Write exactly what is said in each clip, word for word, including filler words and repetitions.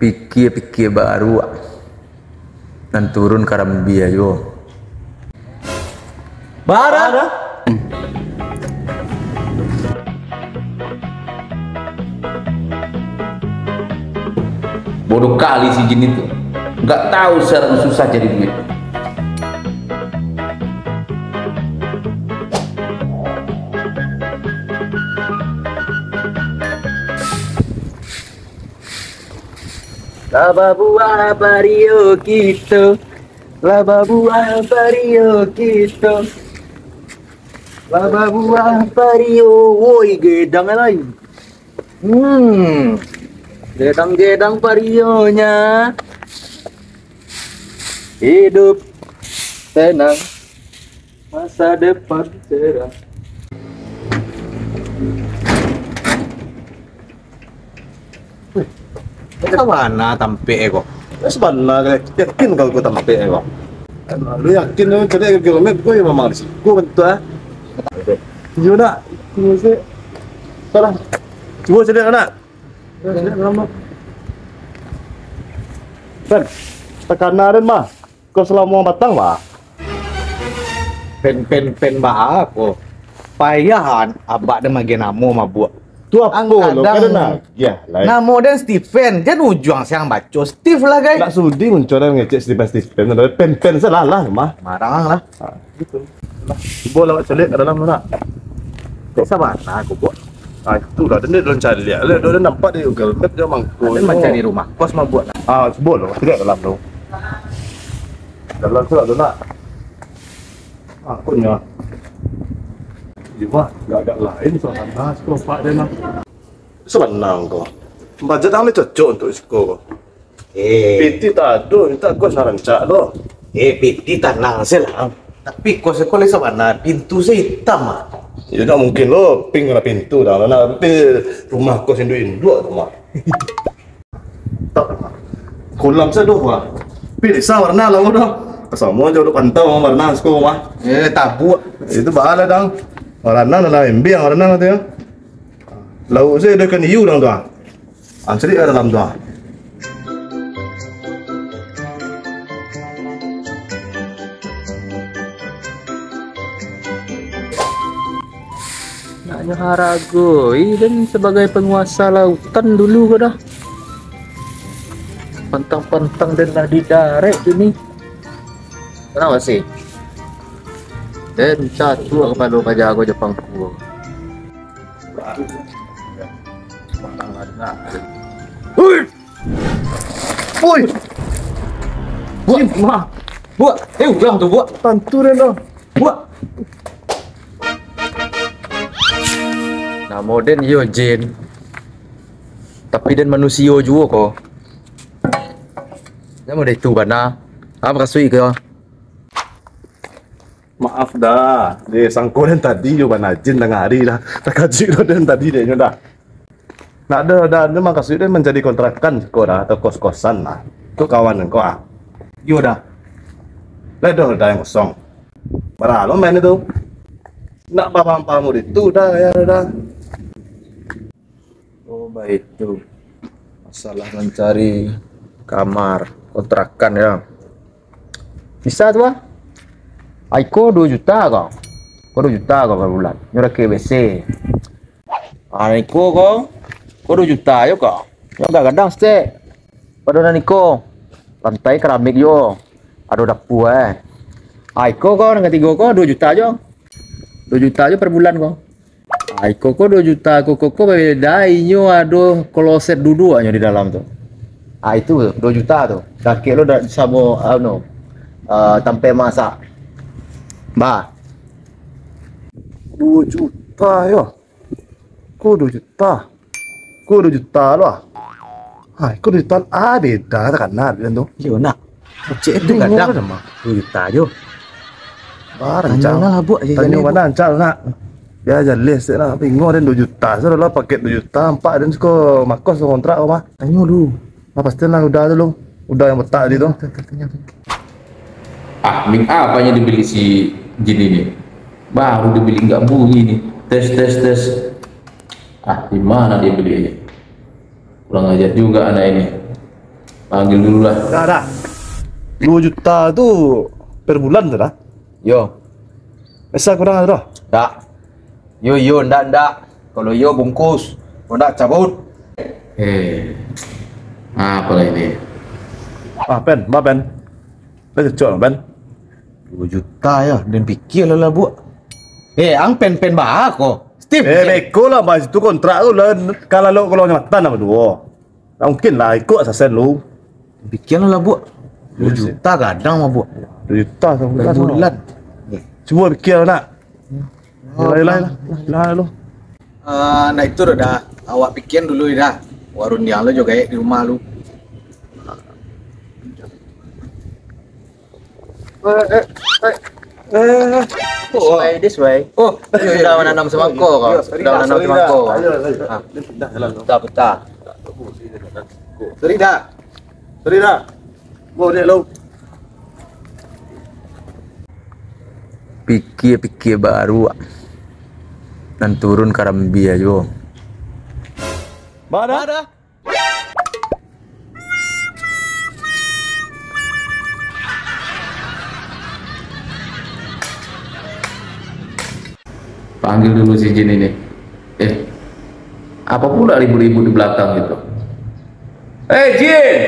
Pikia-pikia baruak. Nan turun karambia juo. Bara? Bodoh kali si Jin itu. Nggak tahu sekarang susah cari duit. Lah babuah pario kito, lah babuah pario kito, lah babuah pario, woi, gedang lai. Hmm, gedang-gedang parionyo, hidup tenang, masa depan cerah. Weh, sabana tampek ko. Sabana, yakin kau ko tampek ko? Lu yakin lu cari Google Map ko, yo memang di siko bantuak, ah? Iyo nak? Tunggu sih. Salah. Cubo cari nak. Cari nak lama. Kan, takana den mah. Kau salamo batang, bah. Pen, pen, pen, bah, apo? Payahan, abak den magiah namo mabuak. Tu apo lo, kadang, kadang nah. Yo, lai. Namo den Steven, jan ujuang siang baco Steve lah, gai. Nak sudi muncuang den ngecek Steven, Steven, pen, pen, salah lah, mah. Marang lah. Ha, gitu. Cubo lah caliak ka dalam tu nak. Cek sabana ko buek. Ah, itulah, den, den caliak lah, den nampak di Google Map jo mangko. Den mancari rumah kos mabuak nak. Ah, cubo lo, caliak dalam tu. Dalam tu lah tu nak. Akunyo. Iyo mah, agak lain suasana siko nampak den mah. Sabana ko. Bajet ang ni cocok untuak siko ko. Eh. Piti tak ado, mintak kos nan rancak lo. Eh, piti tanang se lah. Tapi kos ko lai sabana, pintu se itam ah. Yo, ndak mungkin lo, pink lah pintu dah. Nak rumah kos induak-induak tu mah. Tak. Kolam se doh, wah. Pilihan warna lah doh. Samo jo dek pantau warna siko mah. Eh, tabuak. Itu baa lah, dang. Warna lah embiang warna tu yo. Lauak se doh ikan hiu dang tu ah. Ansadik ka dalam tu ah. Naknyo haragoi den sabagai panguasa lautan dulu ko doh. Pantang-pantang den lah didarek kini. Kenapa sih? Den catuak kapalo ka jago Jepang kuo. Hui! Oi! Buak, ma. Buak, eh, urang tu, Buak. Tantu den tu. Buak. Namo den iyo Jin. Tapi den manusio juo ko. Namo den tu bana. Apo kasuik ko? Maaf dah, eh, sangko den tadi jo bana Jin tangah ari dah. Takajuik lo den tadi dek nyo dah. Ndak ado, dah, memang kasuik den mancari kontrakan siko dah, atau kos-kosan lah. Untuak kawan ko ah. Iyo dah. Lah ado dah yang kosong. Bara lo main itu. Nak paham-paham itu dah, yo dah. Oh, baitu. Masalah mancari kamar, kontrakan yo. Bisa tu ah. Aiko duo juta ko. Ko duo juta ko per bulan. Nyo rakik WC. Ah, iko ko. Ko duo juta juo ko. Nyo agak gadang saketek. Pado nan iko. Lantai keramik juo. Ado dapua eh. Ah, iko ko nan katigo ko duo juta juo. Duo juta juo per bulan ko. Ah, iko ko duo juta, ko, ko, ko beda, inyo ado kloset duduak nyo di dalam tu. Ah, itu duo juta tu. Dakek lo dak samo, anu, ah, tampek masak. Bah. Duo juta yo. Ko duo juta. Ko duo juta lo ah. Hai, ko duo juta, ah, beda takana den tu. Iyo, nak. Kecek tu bingung gadang. Lah, mah. Duo juta juo. Bah, rancak. Tanyo lah, Buak, aja. Tanyo jaleh, bana Buak. Rancak, nak. Yo, jaleh saketek lah. Bingung den duo juta. Sudah lah paket duo juta, ampak den siko makos kontrak ko mah. Tanyo dulu. Nah, pastilah udah tu lo. Udah yang petak tadi tu. Tanyo, tanyo, tanyo. Ah, mik apo yang dibeli si Jin ini? Baru dibeli nggak bunyi ni. Tes, tes, tes. Ah, di mana dia beli ini? Kurang ajar juga anak ini. Panggil dulu lah. Dah, dah. Dua juta tu per bulan tu dah. Yo. Esa kurang tu dah. Dak. Yo, yo, ndak, ndak. Kalau yo, bungkus. Kalau ndak, cabut. Eh, apa lah ini? Ah, pen, ba pen. Dah cocok lah, pen. Dua juta yo, den pikir lah, lah, buek. Eh, ang pen-pen ba ko. Steve. Eh, beko lah, ba situ kontrak tu lah. Kalau lo, kalau nyamatan apa duo. Tak mungkin lah, ikut asasen lu. Pikir lah, buek. Dua juta gadang mah, buek. Dua juta sabulan. Sabulan. Cubo pikir nak. Yalah, yalah, yalah. Yalah, yalah. Ah, nah itu dah. Awak pikian dulu dah. Warung diang lo jo gaek di rumah lu. Eh, eh, eh. Eh. This way, this way. Oh, sudah menanam semangko kau. Sudah menanam semangko. Ayo, ayo. Ah. Dah, dah. Sorry dah. Sorry dah. Mau dek lo. Pikir-pikir baru, ah. Nan turun karambia juo. Ba dah? Panggil dulu si Jin ini. Eh, apa pula ribut-ribut di belakang itu? Eh, Jin!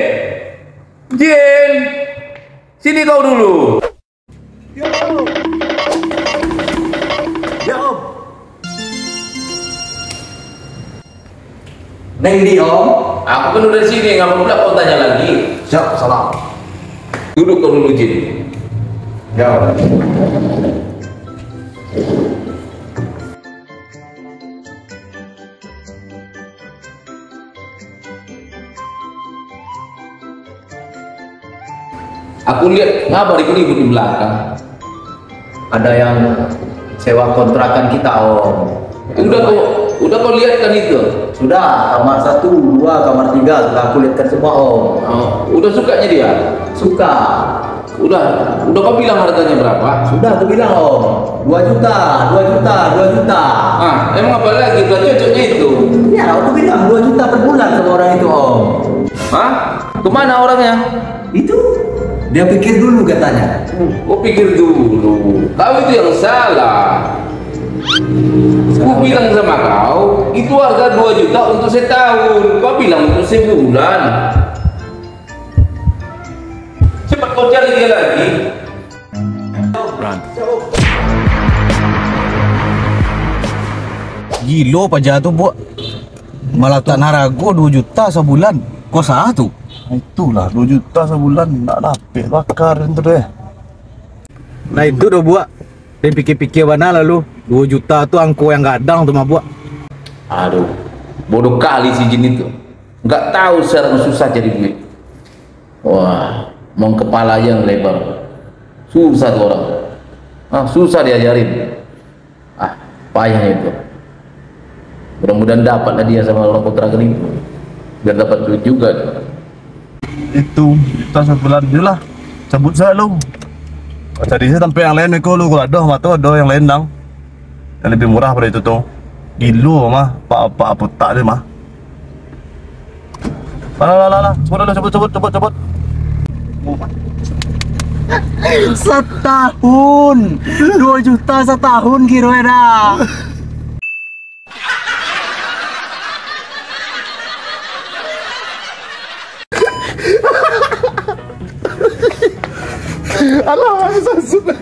Jin! Sini kau dulu. Ya, Om. Ya, Om. Neng di, Om? Aku kan udah di sini, ngapa pula kau tanya lagi? Siap, salam. Duduk kau dulu, Jin. Ya, Om. Aku lihat ngapa ribut-ribut di belakang. Ada yang sewa kontrakan kita, Om. Udah kau, udah kau lihat kan itu? Sudah, kamar satu, dua, kamar tiga, sudah aku lihatkan semua, Om. Oh, udah sukanya dia? Suka. Udah, udah kau bilang harganya berapa? Sudah aku bilang, Om. Dua juta, dua juta, dua juta. Ah, emang apa lagi? Udah cocoknya itu. Ya, aku bilang dua juta per bulan sama orang itu, Om. Hah? Kemana orangnya? Itu, dia pikir dulu katanya. Kau pikir dulu. Kau itu yang salah. Kau bilang sama kau, itu harga dua juta untuk setahun. Kau bilang untuk sebulan. Cepat kau cari dia lagi. Gilo paja tu, Buak. Malah tak narago dua juta sabulan. Kok sah tu? Itulah, dua juta sabulan nak dapek bakar tu deh. Nah, itu doh, Buak. Den pikir-pikir bana lalu. Dua juta tu angko yang gadang tu mah, Buak. Aduh, bodoh kali si Jin itu. Nggak tahu sekarang susah cari duit. Wah, mong kepala aja yang lebar. Susah tu orang. Ah, susah diajarin. Ah, payah itu. Mudah-mudahan dapatlah dia sama orang kontrakan itu. Biar dapat duit juga tu. Itu, kita sebulan je lah. Cabut saja lu. Cari saja tempat yang lain, Iko, lu. Kalau ada, mah tu ada yang lain, dang. Yang lebih murah pada itu tu. Gilo mah, pak, pak, apotak dia mah. Lah, lah, lah, lah. Cabut dulu, cabut, cabut, cabut, cabut. Satahun. Dua juta satahun kiro dah. Alah, susah, susah.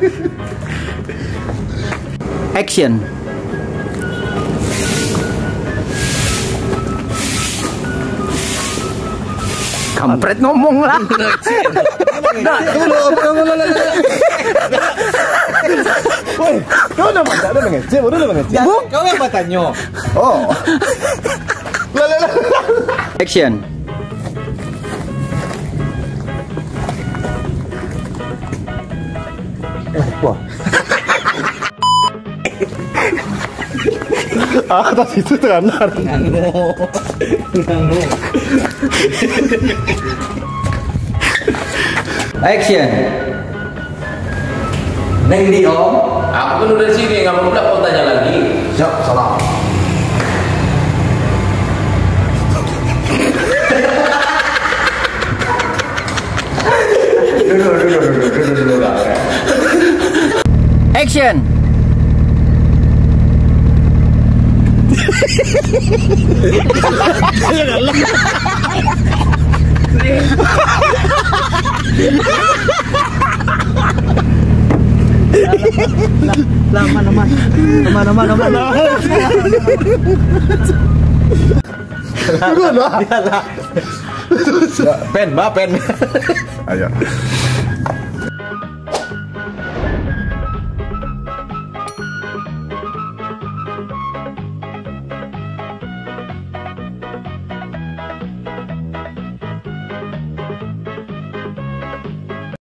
Action. Kampret ngomong lah. Nak, tunggu, tunggu, tunggu, tunggu, tunggu. Woi, kau dah masak, dah mengecek, baru dah mengecek. Buk, kau yang bertanya. Oh. Lah, lah, lah. Action. Eh, wah. Ah, atas itu terandar. Action. Neng di, Om. Aku kan udah sini, ngapa pula kau tanya lagi? Siap, salam. Action. Lah, aman, aman. Aman, aman, aman. Pen, ba pen. Ayo.